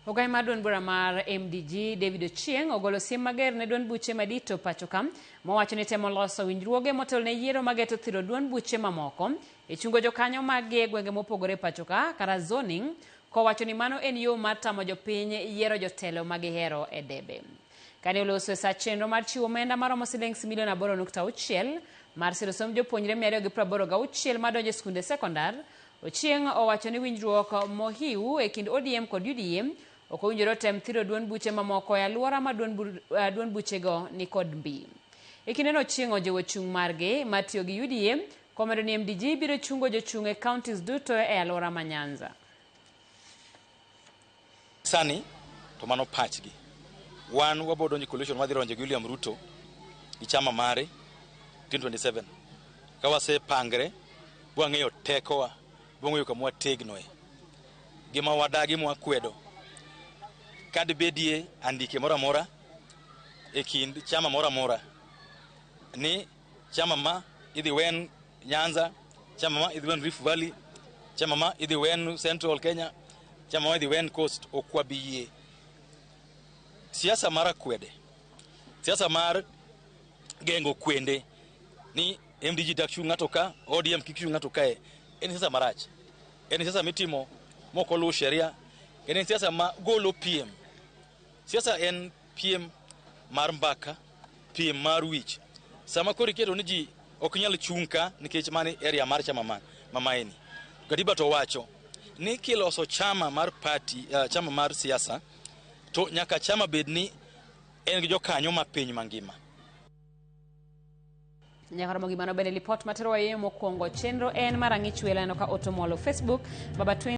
Ogai mar duond bura mar MDG David Ochieng ogolo siem mager ne duond buche madito pacho ka, mowacho ni temo loso winjruoge motelo ne yiero mageto thiro duond buche mamoko e chungo jokanyo maggi e gwenge mopogore pacho ka kata zoning, kowacho ni mano en yo mar tamo jopiny yiero jotelo magihero e debe. Kane oloso e sa chenro mar chiwo omenda maromo silings milion 8.6 mar siro somb jopuonjre 286 madonjo e skunde sekondar, Ochieng owacho ni winjruok mohiu e kind ODM kod UDA ok owinjore otem thiro duond buche mamoko e alwora ma duond buchego ni kod mbi. E kindeno Ochieng ojiwo chung' margi mar tiyo gi UDA komedo ni MDG biro chungo jochung' e counties duto e alwora ma Nyanza. Sani to mano pachgi. Wan wabiro donjo e coalition wadhi donjo gi William Ruto gi chama mare 2027. Ka wasepangre, wang'eyo tekowa, wang'eyo kama wategnoe. Gima wadagi mwakwedo, kadibedie andike moro amora e kind chama moro amora ni chama ma idhi wen Nyanza, chama ma idhi wen Rift Valley, chama ma idhi wen Central Kenya, chama ma idhi wen Coast, ok wabi yie. Siasa mar akwede, siasa mar gengo kwende ni MDG dak chung' ng'ato ka, ODM kik chung' ng'ato kae, en siasa marach. En siasa mitimo mok oluw sheria, en siasa ma golo piem. Siasa en piem mar mbaka, piem mar wich. Sama koro iketo ni ji ok nyal chung' ka nikech mano area mar chama ma maeni. Katiba to wacho ni kiloso chama mar party, chama mar siasa, to nyaka chama bed ni en gi jokanyo ma piny mangima. Nyaka romo gimano bende lipot matero wayeyo mokwongo chenro en mar ang'ich welo aneno ka Otto Mwalo Facebook Baba Twin.